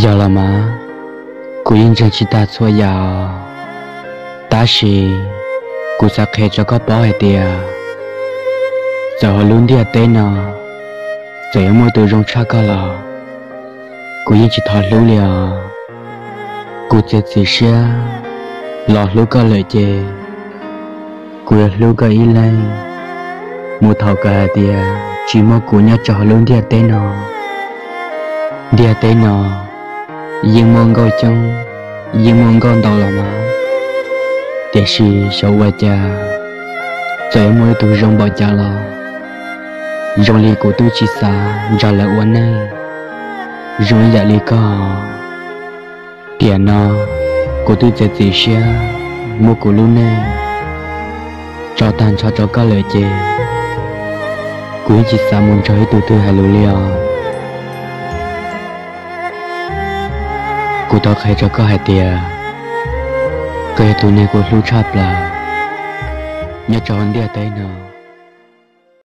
Yog los mas, kuv yeej ntseeg tsis tag txhua yam, tab sis kuv xav qhia rau koj paub hais tias txawm hauv lub ntiaj teb no, txawm yuav muaj tus zoo tshaj koj los kuv yeej tsis thov hlub li os. Kuv txiav txim siab los hlub koj lawm ces kuv yuav hlub koj ib leeg mus thaum kawg hais tias tsis muaj kuv nyob rau hauv lub ntiaj teb no. Ntiaj teb no yeej muaj nkauj coob, yeej muaj nkauj ntau los mas, tiam sis xyov ua cas txawm yuav muaj ib tug zoo npaum cas los zoo li kuv twb tsis xav nrog lawv ua neej zoo ib yam li koj. Tiam no kuv twb txiav txim siab muab kuv lub neej tso tag nrho rau koj lawm ces kuv yeej tsis xav mus nrog ib tug twg hais lus li os. Kuv thov qhia rau koj hais tias koj yog tus neeg kuv hlub tshaj plaws nyob rau hauv ntiaj teb no.